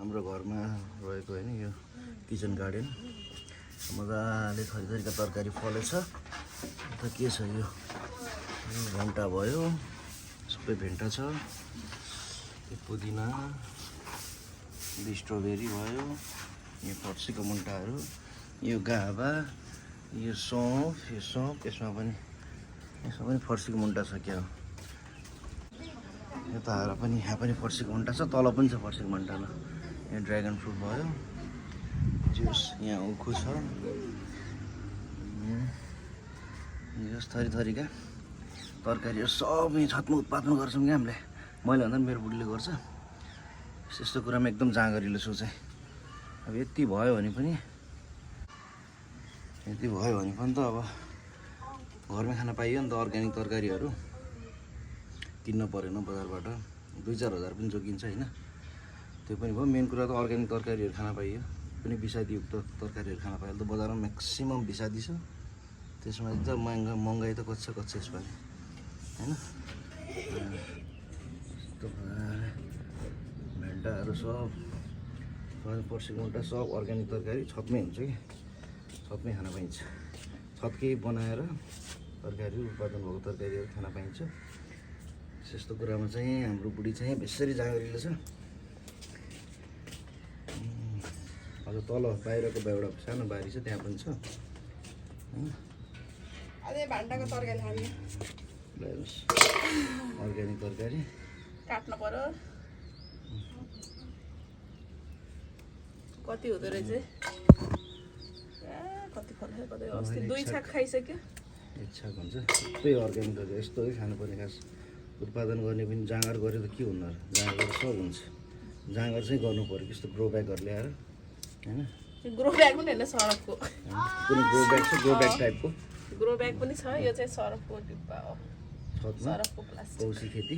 हाम्रो घरमा रहेको होइन यो किचन गार्डन मजाले थरीका तरकारी फलेछ। अन्त के छ यो भन्टा भयो, सबै भेन्टा छ, यो पुदिना, स्ट्रबेरी भयो, यो फर्सीको मुन्टाहरू, यो गाभा, यो सौँफ, यसमा पनि फर्सीको मुन्टा छ क्या हो। यता पनि यहाँ पनि फर्सीको मुन्टा छ, तल पनि छ फर्सीको मुन्टा। ल यहाँ ड्र्यागन फ्रुट भयो, जुस, यहाँ उखु छ, यस थरीका तरकारीहरू सब यहाँ छतमा उत्पादन गर्छौँ क्या हामीले। मैले भन्दा पनि मेरो बुढीले गर्छ। यस्तो कुरामा एकदम जाँगरिलो छु चाहिँ। अब यति भयो भने पनि त अब घरमै खान पाइयो नि त। अर्ग्यानिक तरकारीहरू किन्न परेन बजारबाट, 2-4 हजार पनि जोगिन्छ होइन। त्यो पनि भयो। मेन कुरा त अर्ग्यानिक तरकारीहरू खान पाइयो, पनि विषादीयुक्त तरकारीहरू खान पाइयो। त बजारमा म्याक्सिमम विषादी छ, त्यसमा एकदम महँगाइ त कच्छ यसपालि होइन। भेन्टाहरू सब फर्सीको मुन्टा सब अर्ग्यानिक तरकारी छतमै हुन्छ कि, छतमै खान पाइन्छ। छतकै बनाएर तरकारी उत्पादन भएको तरकारीहरू खान पाइन्छ। यस्तो कुरामा चाहिँ हाम्रो बुढी चाहिँ बेसरी जाँगरिलो छ। अझ तल बाहिरको एउटा सानो बारी छ, त्यहाँ पनि छ होइन। अर्ग्यानिक तरकारी काट्नु पर्यो। कति हुँदो रहेछ, कति फल्यो, कति अस्ति 2 छाक खाइसक्यो। एक छाक हुन्छ। सबै अर्ग्यानिक तरकारी यस्तै खानुपर्ने। खास उत्पादन गर्ने पनि जाँगर गऱ्यो त के हुन्न, जाँगर गरेर सब हुन्छ। जाँगर चाहिँ गर्नु पऱ्यो, त्यस्तो ग्रो ब्यागहरू ल्याएर होइन। ग्रो ब्याग पनि होइन, सरफको कुनै ग्रो ब्याग छ, ग्रो ब्याग टाइपको ग्रो ब्याग पनि छ। यो चाहिँ सरफको डिब्बा हो, छतमा सरफको प्लास्टिक। कौसी खेती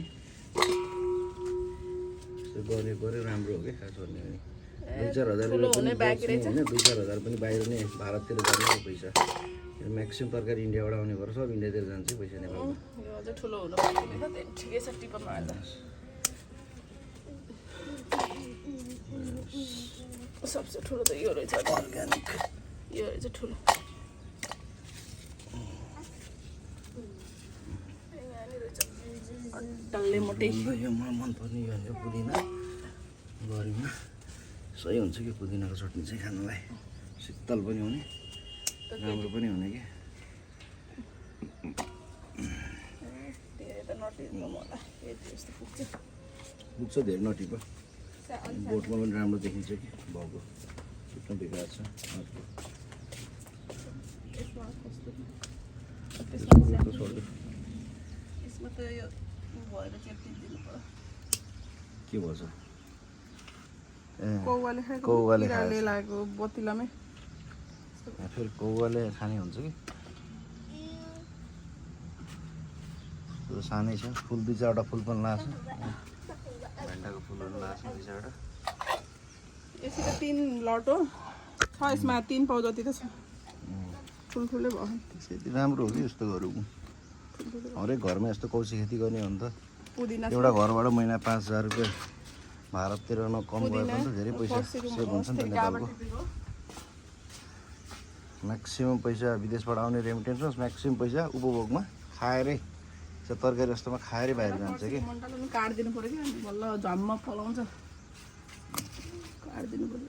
यस्तो गऱ्यो राम्रो हो क्या। खास गर्ने भने 2-4 हजार होइन, 2-4 हजार पनि बाहिर नै भारततिर जाने पैसा। म्याक्सिमम तरकारी इन्डियाबाट आउने गरेर सब इन्डियातिर जान्छ पैसा नेपालमा। यो अझै ठुलो हुनु पर्ने त, ठिकै छ टिपमा हाल्दा। सबसे ठुलो त यो रहेछ अर्ग्यानिक, यो रहेछ ठुलो। डल्ले मोटे यो मलाई मनपर्ने यो पुदिना गरीमा सही हुन्छ कि पुदिनाको चटनी चाहिँ खानलाई। शीतल पनि हुने, राम्रो पनि हुने कि। पुग्छ धेरै नटिप, बोटमा पनि राम्रो देखिन्छ कि भाउको छुट्न बेकार छ। के भन्छ कौवाले लागेको बोतिलामै फेरि कौवाले खाने हुन्छ कि। त्यो सानै छ, फुल 2-4वटा फुल पनि लाग्छ, भेन्डाको फुलहरू लाग्छ 2-4वटा। यसरी 3 लट हो छ, यसमा 3 पाउ जति त छ। ठुल्ठुलै भयो, त्यसै राम्रो हो कि यस्तो गरौँ। हरेक घरमा यस्तो कौसी खेती गर्ने हो भने त पुदिना एउटा घरबाट महिना 5,000 रुपियाँ भारततिर कम गयो भने त धेरै पैसा सेभ हुन्छ नि त नेपालको। म्याक्सिमम पैसा विदेशबाट आउने रेमिटेन्स, म्याक्सिमम पैसा उपभोगमा खाएरै, तरकारी जस्तोमा खाएरै बाहिर जान्छ कि। काटिदिनु पऱ्यो कि बल्ल झम्म फलाउँछ, काटिदिनु पऱ्यो।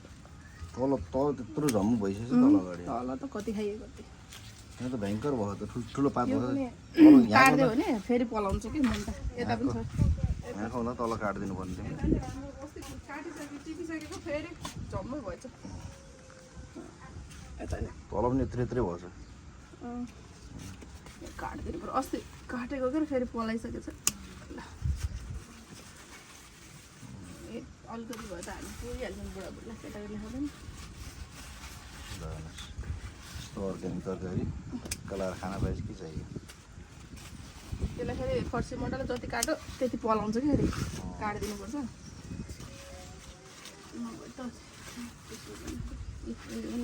तल त्यत्रो झम्मु भइसकेछ तल अगाडि, तल त कति खाइयो कति। यहाँ त भयङ्कर भयो त, ठुल्ठुलो पात भयो। काट्दियो भने फेरि पलाउँछ कि मुन्टा। यता पनि छ, यहाँ खाउँदा तल काटिदिनु पर्ने थियो। टिपिसकेको फेरि झम्मै भएछ। तल पनि यत्रो भएछ। काटिदिनु पर्यो, अस्ति काटेको के फेरि पलाइसकेछ। अलिकति भयो त हामी पुगिहाल्छौँ बुढाबुढीलाई, केटाकेटीले खाँदैन। यस्तो अर्ग्यानिक तरकारी कलाएर खाना पाएछ के चाहियो। त्यसलाई फेरि फर्सी मन्टाले जति काट्यो त्यति पलाउँछ कि फेरि काटिदिनुपर्छ।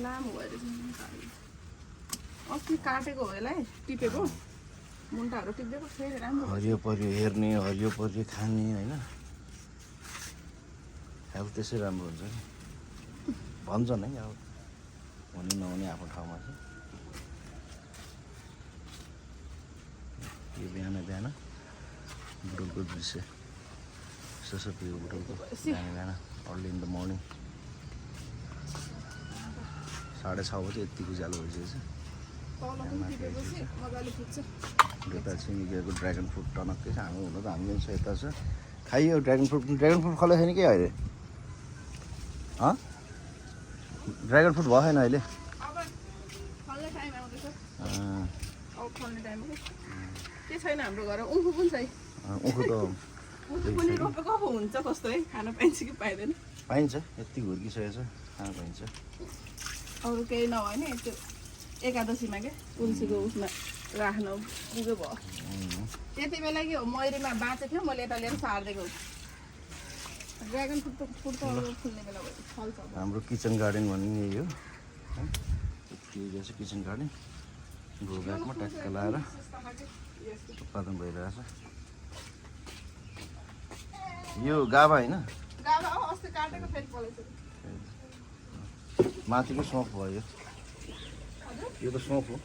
लामो भएर अस्ति काटेको हो यसलाई, टिपेको मुन्टाहरू टिपिदिएको फेरि राम्रो। हरियो परियो हेर्ने, हरियो परियो खाने होइन। हेल्थ त्यसै राम्रो हुन्छ नि भन्छन् है अब हुने नहुने आफ्नो ठाउँमा चाहिँ यो बिहान बुटोलको दृश्य यसो यो बुटोलको बिहान अर्ली इन द मर्निङ 6:30 बजे यतिको ज्यालो भइसकेको छ यता छिमेकीहरूको ड्रागन फ्रुट टनक्कै छ हाम्रो हुन त हामी छ यता छ खाइयो ड्रागन फ्रुट खल्दै छैन कि अहिले ड्रागन फ्रुट भयो छैन अहिले छैन हाम्रो घरमा उखु पनि छ उखु त उखु पनि रोपेको पो हुन्छ कस्तो है खान पाइन्छ कि पाइँदैन पाइन्छ यति घुर्किसकेको छ खान पाइन्छ अरू केही नभए नि त्यो एकादशीमा के तुलसीको उसमा राख्न पुग्यो भयो त्यति बेला के हो मयुरीमा बाँचेको थियो मैले यता लिएर सारिदिएको ड्रागन फ्रुट त फुल्ने बेला भयो फल्छ हाम्रो किचन गार्डन भन्ने यही हो त्यो चाहिँ किचन गार्डन ग्रो ब्यागमा ट्याक्क लाएर उत्पादन भइरहेछ यो गाभा होइन माथिको सोफ भयो यो त सोफ हो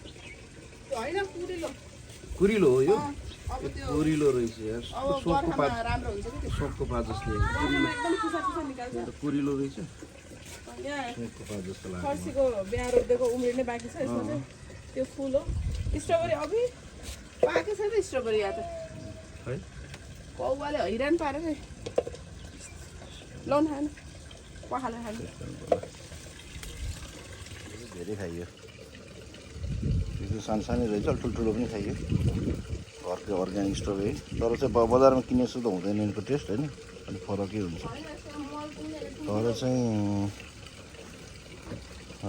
कुरिलो हो यो कुरिलो रहेछ यार सोफको पात जस्तो कुरिलो रहेछ सोफको पात जस्तो लाग्यो फर्सीको बिहा रोप्देको उम्रिने बाँकी छ यसमा चाहिँ त्यो फुल हो स्ट्रबेरी अघि पाकेको छ त स्ट्रबेरी यहाँ त है कौवाले हैरान पारेर लौन खानु पखाले खानु धेरै खाइयो त्यो सानो रहेछ ठुल्ठुलो पनि खाइयो घरको अर्ग्यानिक स्ट्रबेरी तर चाहिँ बजारमा किने जस्तो त हुँदैन यिनको टेस्ट होइन अलिक फरकै हुन्छ तर चाहिँ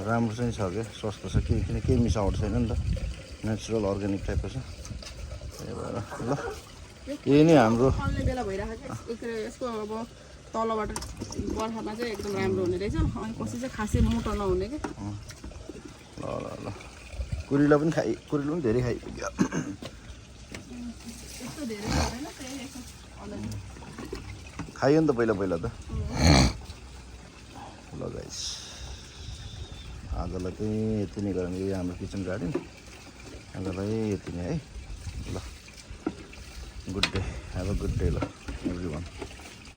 राम्रो चाहिँ छ क्या सस्तो छ किन केही मिसावट छैन नि त नेचुरल अर्ग्यानिक टाइपको छ त्यही भएर ल यही नै हाम्रो फल्ने बेला भइरहेको छ यसको अब तलबाट बर्खामा चाहिँ एकदम राम्रो हुने रहेछ अनि कसै चाहिँ खासै मोटो नहुने कि ल ल ल कुरिलो पनि धेरै खाइपुग्यो त्यस्तो धेरै छैन त्यही खाइयो नि त पहिला त ल गाइस आजलाई चाहिँ यति नै गरौँ यो हाम्रो किचन गार्डन आजलाई यति नै है ल good day have a good day ल एभ्री वान